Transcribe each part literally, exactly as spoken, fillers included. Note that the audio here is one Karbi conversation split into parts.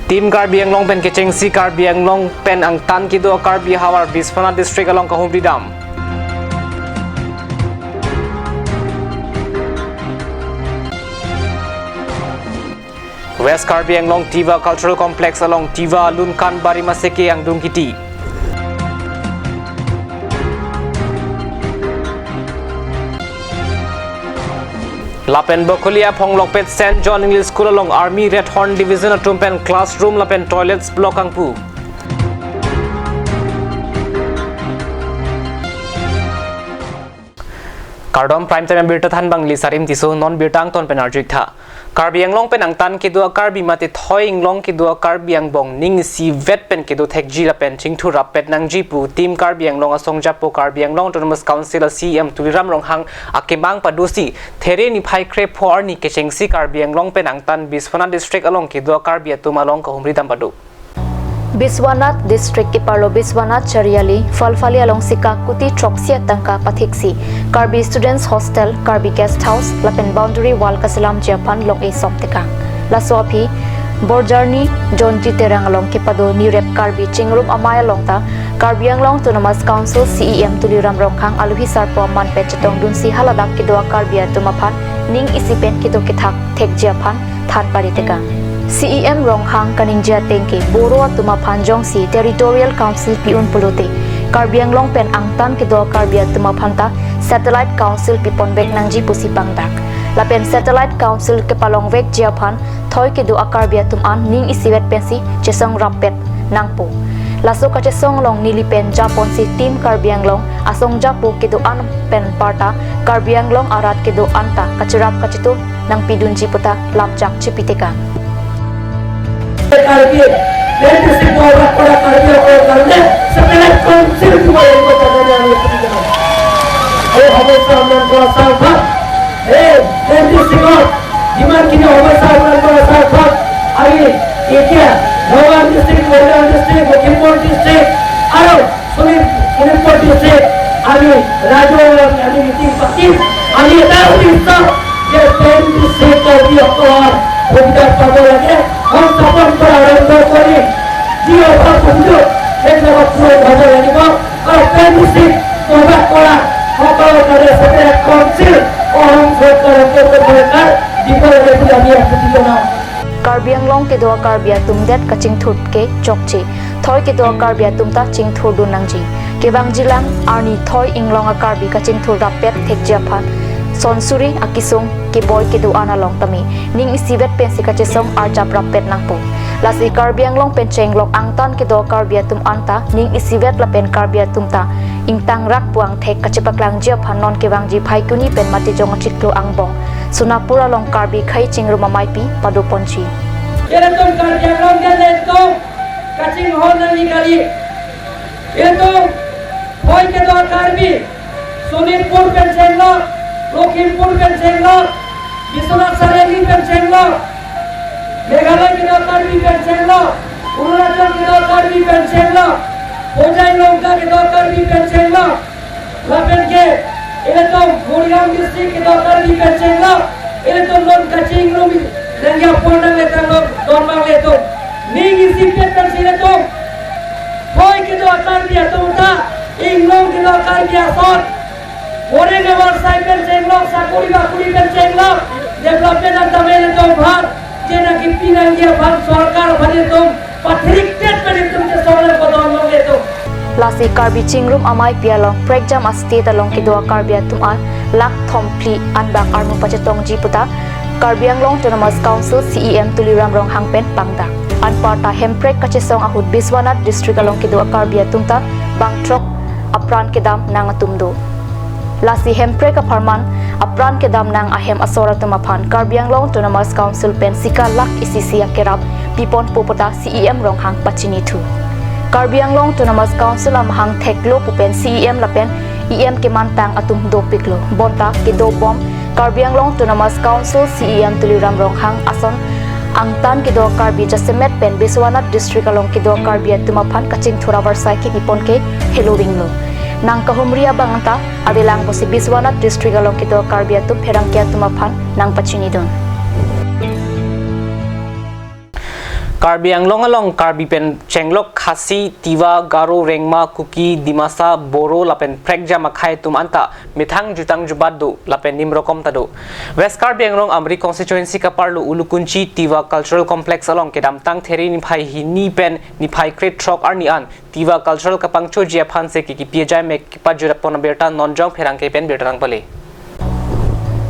Team Karbi Anglong pen kechengsi Karbi Anglong pen angtan kedo Karbi havar Biswanath District along kahumri dam. West Karbi Anglong Tiwa Cultural Complex along Tiwa Lunkan Bari Maseke angdung kiti. Lapen Bokolia Phonglokpet Saint John English School along Army Red Horn Division atum pen classroom lapen toilets block angpu. Kardom, Prime Time abirta thanbang Lisarim Tisso, non birta angton pen arju-ik tha. Karbi Anglong pen angtan kedo Karbi mate thoi inglong kedo Karbi angbong ning isivet pen kedo thekji lapen chingthur rappet nangji pu Team Karbi Anglong asong japo Karbi Anglong Autonomous Council a CEM Tuliram Ronghang akemang padosi There niphai krepho arni kechengsi Karbi Anglong pen angtan Biswanath District along kedo Karbi atum along kahumri dam pado. Biswanath District iparlo Biswanath Chariali, Phalphali along sika kuti throksi atangka pathiksi Karbi Students Hostel, Karbi Guest House, lapen boundary wall kaselamji aphan long-e som tekang. Laso aphi, Borjarni, Jonji Terang along kepado nirep Karbi Chingrum Amei along ta, Karbi Anglong Autonomous Council CEM Tuliram Ronghang aluhi sarpo aman pen chetongdunsi haladak kedo Karbi atum aphan ning isi pen kedo kethak thekji aphan than pari tekang. CEM Ronghang kaningje ateng ke Boro atum aphan jongsi Territorial Council pi-un pulote, Karbi Anglong pen angtan kedo Karbi atum aphan ta Satellite Council piponvek nangji pusi pangdak. Lapen Satellite Council kepalongvekji aphan thoi kedo Karbi atum an ning isivet pensi chesong rappet nangpo. Laso kachesong along neli pen japonsi Team Karbi Anglong asong japo kedo-an pen parta Karbi Anglong arat kedo-an ta kacherap kachetur nangpidunji puta lamchak chepi tekang. Karbi, N T C Bora Bora Karbi Anglong karne, setelah konsep dua yang kota dan yang itu. Oh, habis saman kuasa apa? Eh, N T C Bora, di mana kini habis saman kuasa apa? Hari, India, Nagaon District, Morigaon District, Lakhimpur District, ayo, Sonit-, Sonitpur District, আমি রাজ্য, আমি মিটিং পাতি, আমি এটা উদ্দেশ্য যে N T C Karbi সকলর সুবিধা পাব লাগে, সংস্থাপন পৰা আৰম্ভ কৰি যি অভাৱ অভিযোগ সেইবিলাক পূৰণ হ'ব লাগিব। আৰু N T C প্ৰৱেশ কৰা সকলৰ কাৰণে ছেপাৰেট কাউন্সিল অসম চৰকাৰে, কেন্দ্ৰ চৰকাৰ দিব লাগে বুলি আমি আবেদন জনাওঁ। Karbi Anglong kedo Karbi atum det kachingthur ke chokche. Thoi kedo Karbi atum ta chingthurdun nangji. Kevangjilang arni thoi inglong a Karbi kachingthur rappet thekji aphan sonsuri akesung keboi kedo-an along tame ning isivet pensi kachesong arjap rappet nangpo. Lasi Karbi Anglong pen chenglok angtan kedo Karbi atum anta ning isivet lapen Karbi atum ta ingtangrak pu angthek kachepaklangji aphan non kevangji Phaikuni pen Matijong achiklo angbong Sonapur along Karbi Khei Chingrum Ameipi padoponji. Ilitum Karbi Anglong ke ilitum kachinghon nangji kali. Ilitum thoi kedo Karbi, Sonitpur pen chenglok, Lakhimpur pen chenglok, Biswanath Chariali pen chenglok, Meghalaya kedo Karbi pen chenglok, Arunachal kedo Karbi pen chenglok, Hojai Longka kedo Karbi pen chenglok, lapen ke ilitum Morigaon District kedo Karbi pen chenglok, ilitum non kachingrum nangji apor nangletang lo don abang ilitum. Ning isipet pensi ilitum thoi kedo Karbi atum ta inglong kedo Karbi ason, moreng avarsai pen chenglok, sakori bakori pen chenglok, development anta me ilitum aphan je nangkipi nangji aphan sorkar aphan ilitum pathirik tet pen ilitum chesong le bodon long ilitum. Lasi Karbi Chingrum Ameipi along prekjam a state along kedo Karbi atum an lakh thom phli anbak armu pachetongji puta Karbi Anglong Autonomous Council CEM Tuliram Ronghang pen pangdak. Anparta hemprek kachesong ahut Biswanath District along kedo Karbi atum ta bangthrok apran kedam nang atum do. Lasi hemprek apharman apran kedam nang ahem asor atum aphan Karbi Anglong Autonomous Council pen sika lakh isi isi akerap piponpo puta CEM Ronghang pachinithu. Karbi Anglong Autonomous Council amahang theklo pu pen CEM lapen EM kemantang atum dopiklo. Bonta kedobom Karbi Anglong Autonomous Council CEM Tuliram Ronghang ason angtan kedo Karbi jasemet pen Biswanath District along kedo Karbi atum aphan kachingthur avarsai kepipon ke helovinglo. Nangkahumri abang anta avelang pusi Biswanath District along kedo Karbi atum pherangke atum aphan nangpachinidun. Karbi Anglong along Karbi pen chenglok Khasi, Tiwa, Garo, Rengma, Kuki, Dimasa, Boro lapen prekjam akhei atum anta methang jutang jubat do lapen nimrokom ta do. West Karbi Anglong Amri constituency kaparlo Ulukunchi Tiwa Cultural Complex along kedamtang There niphai hini pen niphai krethrok arni an Tiwa Cultural kapangchoji aphan seke kipi ajaimek kepajut pon abirta non jong pherangke pen birta nangpale.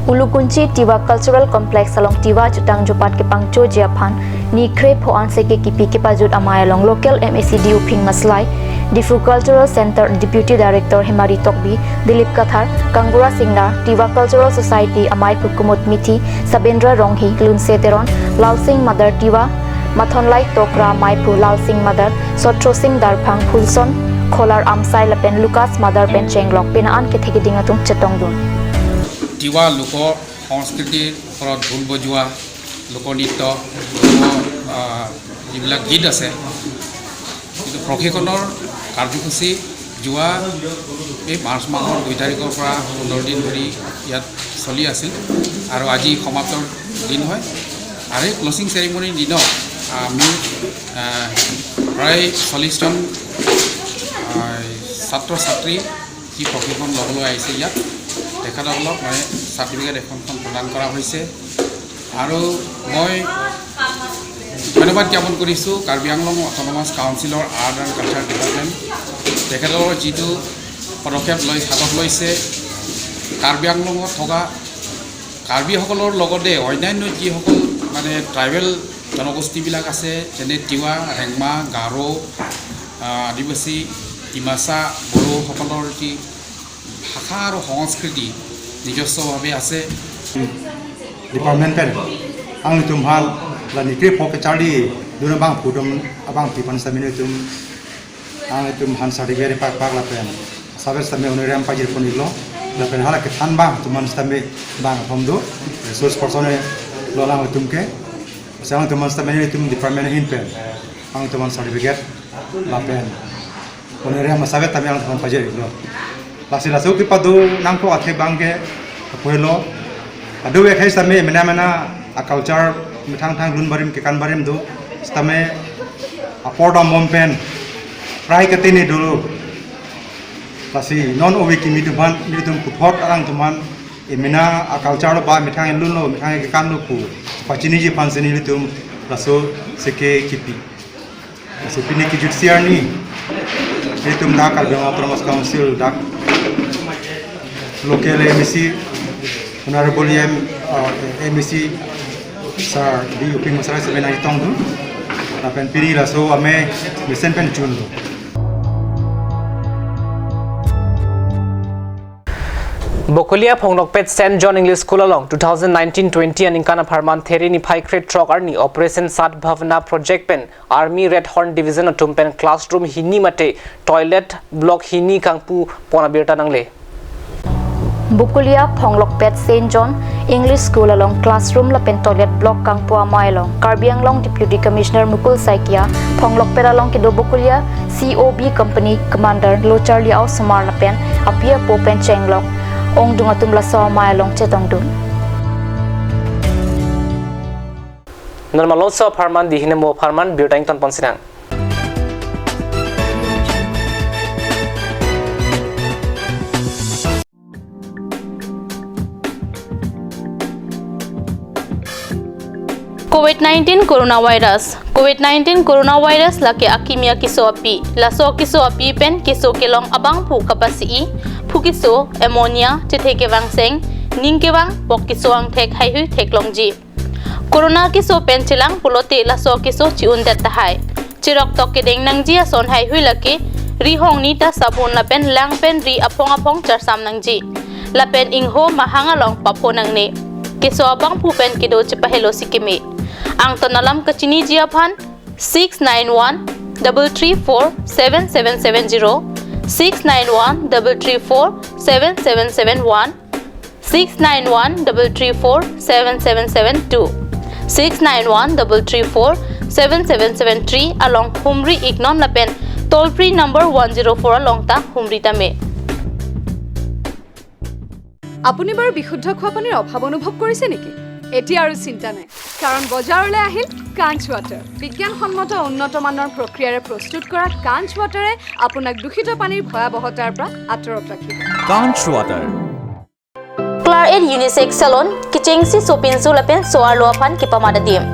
Ulukunchi Tiwa Cultural Complex along Tiwa jutang jubat kepangchoji aphan ni kre pho an seke kipi kepajut amei along local M A C D Uphing Maslai, Diphu Cultural Center Deputy Director Hemari Tokbi, Dilip Kathar, Kangbura Singnar, Tiwa Cultural Society amei pu Kumud Mithi, Sabendra Ronghi, Lunse Teron, Lalsing Madar Tiwa, Mathonlai Tokra amei pu Lalsing Madar, Sotro Sing Darphang, Phulson Kholar Amsai lapen Lucas Madar pen chenglok pena an kethe keding atum chetongdun. Tiwa লোক সংস্কৃতিৰ ওপৰত ঢোল বজোৱা, লোকনৃত্য, লোক আহ, যিবিলাক গীত আছে, কিন্তু প্ৰশিক্ষণৰ কাৰ্যসূচী যোৱা এই মাৰ্চ মাহৰ দুই তাৰিখৰ পৰা পোন্ধৰ দিন ধৰি ইয়াত চলি আছিল আৰু আজি সমাপ্তৰ দিন হয়। আৰু এই ক্লজিং চেৰিমনিৰ দিনত আমি আহ, প্ৰায় চল্লিছজন আহ, ছাত্ৰ ছাত্ৰী যি প্ৰশিক্ষণ ল'বলৈ আহিছে ইয়াত, তেখেতসকলক মানে চাৰ্টিফিকেট এখন এখন প্ৰদান কৰা হৈছে। আৰু মই ধন্যবাদ জ্ঞাপন কৰিছোঁ কাৰ্বি আংলং অট'নমাছ কাউন্সিলৰ আৰ্ট এণ্ড কালচাৰ ডিপাৰ্টমেণ্ট, তেখেতসকলৰ যিটো পদক্ষেপ লৈ হাতত লৈছে। কাৰ্বি আংলঙত থকা কাৰ্বিসকলৰ লগতে অন্যান্য যিসকল মানে ট্ৰাইবেল জনগোষ্ঠীবিলাক আছে, যেনে তিৱা, ৰেংমা, গাৰো, আহ, আদিবাসী, ডিমাচা, বড়োসকলৰ যি ভাষা আৰু সংস্কৃতি নিজস্বভাৱে আছে। Department pen ang itum han la ni kre pho kacharli dun abangphu atum abangpi aphan sitame itum ang itum han certificate pak pak lapen saber sitame honorarium pajir pon iklo lapen hala kethan abang atum han sitame bang atum do resource person lo lang itum ke. Sa ang itum han sitame itum department ahin pen ang itum han certificate lapen honorarium saber tame ang itum han pajir iklo. Lasi laso kepado nangkok athe abang ke apoilo. Ado we khai sitame mena mena a culture methang thang lun barim kekan barim do. Sitame apor dam bom pen prai katene dolo. Lasi non ove kimi atum aphan nelitum puthot arang atum aphan emena a culture lo ba methang lun lo methang kekan lo pu pachiniji aphan si nelitum laso seke kipi. Laso pini kejut siar ni nelitum dak Karbi Anglong Autonomous Council dak local M A C, Honorable M, uh, M A C Sir D Uphing Maslai sitame nangtongdun. Lapen pini laso amei mesen pen chun. Bokolia Phonglokpet Saint John English School along two thousand nineteen twenty aningkan apharman There niphai krethrok arni Operation Sadbhavna Project pen Army Red Horn Division atum pen classroom hini mate toilet block hini kangpu pon abirta nangle. Bokolia Phonglokpet Saint John English School along classroom lapen toilet block kangpu amei along Karbi Anglong Deputy Commissioner Mukul Saikia, Phonglokpet along kedo Bokolia C O B Company Commander Locharli Aosomar lapen api apo pen chenglok ongdung atum laso amei along chetongdun. Normal loso apharman dihine mo apharman birta ington pon sinang. Covid nineteen coronavirus. Covid nineteen coronavirus lake akimi akeso api. Laso akeso api pen keso kelong abangphu kapasi-i, phu keso, pneumonia, chethe kevangseng, ning kevang, pok keso angthek haihui theklongji. Corona keso pen chelang pulote laso keso chi-un det tahai. Cherok tok kedeng nangji ason haihui lake, ri hongni ta sabun lapen lang pen ri aphong aphong charsam nangji. Lapen ingho mahang along papho nangne. Keso abangphu pen kedo chepahelo si keme. Angton alam kachiniji aphan six nine one double three four seven seven seven zero, six nine one double three four seven seven seven one, six nine one double three four seven seven seven two, six nine one double three four seven seven seven three along humri iknon lapen toll free number one zero four along ta humri tame. আপুনি বাৰু বিশুদ্ধ খোৱা পানীৰ অভাৱ অনুভৱ কৰিছে নেকি? এতিয়া আৰু চিন্তা নাই। কাৰণ বজাৰলৈ আহিল কাঞ্চ ৱাটাৰ। বিজ্ঞানসন্মত উন্নত মানৰ প্ৰক্ৰিয়াৰে প্ৰস্তুত কৰা কাঞ্চ ৱাটাৰে আপোনাক দূষিত পানীৰ ভয়াৱহতাৰ পৰা আঁতৰত ৰাখিব। কাঞ্চ water. Claret Unisex Salon, kechengsi sopinso lapen so-arlo aphan kepamat adim.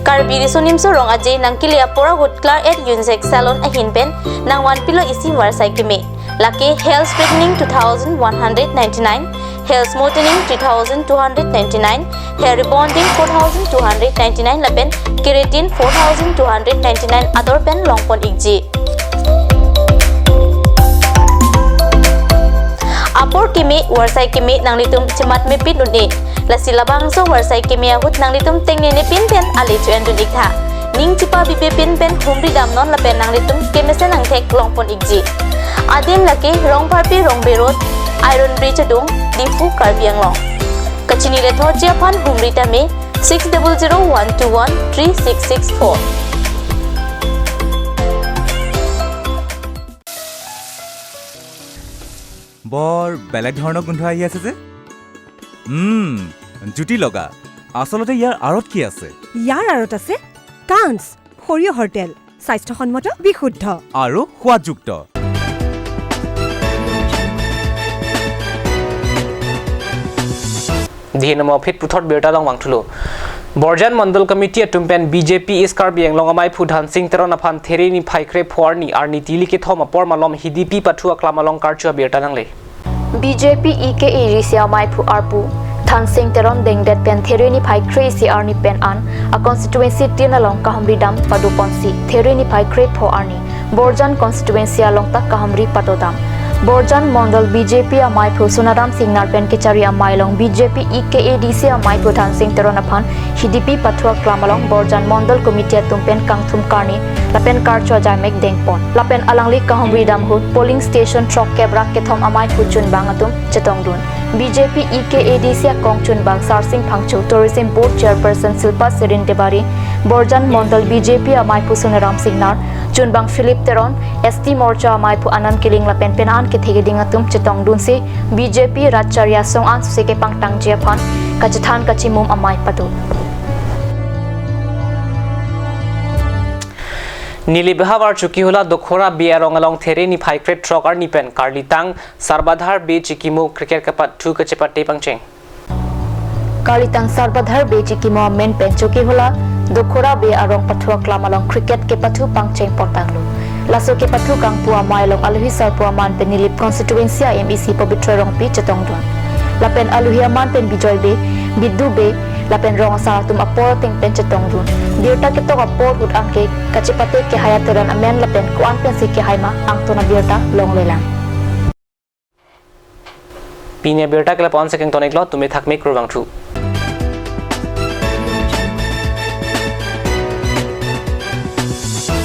Karbi Riso Nimso Rong Aje nangkele apor ahut Claret Unisex Salon ahin pen nangvanpilo isi varsai keme. Lake hair straightening two thousand one hundred ninety-nine, hair smoothening three thousand two hundred ninety-nine, hair rebonding four thousand two hundred ninety-nine lapen keratin four thousand two hundred ninety-nine ador pen longpon ikji. Apor keme, varsai keme nanglitum chematmepin un-e. Lasi labangso varsai keme ahut nanglitum tengnene pin pen ale cho-endun iktha. Ning chepabibe pin pen humri damnon lapen nanglitum kemesen angthek longpon ikji. Adim lake Rongpharpi Rongbe Road, Iron Bridge adung, Diphu, Karbi Anglong. Kachini lethotji aphan humri tame six double zero one two one three six six four. বৰ বেলেগ ধৰণৰ গোন্ধ আহি আছে যে। উম, জুতি লগা। আচলতে ইয়াৰ আঁৰত কি আছে? ইয়াৰ আঁৰত আছে কাঞ্চ, সৰিয়হৰ তেল, স্বাস্থ্যসন্মত, বিশুদ্ধ। আৰু সোৱাদযুক্ত। Dih nomor phit puthot birta along vangthulo. Borjan Mondol Committee atum pen B J P East Karbi Anglong amaiphu Dhansing Teron aphan There niphai kre-pho arni, arni tili kethom apor malom Hidipi pathu aklam along karcho abirta nangle. B J P E K A D C amaiphu arpu Dhansing Teron dengdet pen There niphai kre-isi arni pen an a constituency tin along kahumri dam padoponsi There niphai kre-pho arni Borjan constituency along ta kahumri padodam. Borjan Mondol B J P amaiphu Sonaram Singnar pen kechari amei along B J P E K A D C amaiphu Dhansing Teron aphan Hidipi pathu aklam along Borjan Mondol Committee atum pen kangthum karni lapen karcho ajaimek dengpon. Lapen alangli kahumri dam ahut polling station throkkep ra kethom amaiphu chunbang atum chetongdun. B J P E K A D C akong chunbang Sarsing Phangcho, Tourism Board Chairperson Silpa Serin Debari, Borjan Mondol B J P amaiphu Sonaram Singnar, chunbang Philip Teron, S T Morcha amaiphu Anand Killing lapen penan kethe keding atum chetongdunsi B J P rat chari asong ansose kepangtangji aphan kachethan kachimum amei pado. Nilip havar Chokihola Dokhora Bey arong along There niphai kre-throk arni pen karlitang Sarbadhar Bey chikimo cricket kepathu kachepate pangcheng. Karlitang Sarbadhar Bey chikimo amen pen Chokihola Dokhora Bey arong pathu aklam along cricket kepathu pangcheng pontanglo. Laso kepathu kangpu amei along alohi sarpo aman pen Nilip constituency a M A C Pabitra Rongpi chetongdun. Lapen alohi aman pen Bijoy Bey, Biddu Bey, lapen rong asar atum apor ateng pen chetongdun. Birta ketok apor ahut anke kachepate kehai ateran amen lapen ko-an pensi kehai ma angton abirta longlelang. Pini abirta ke lapu-an si kangton-iklo, tumi thakme, kurvangthu.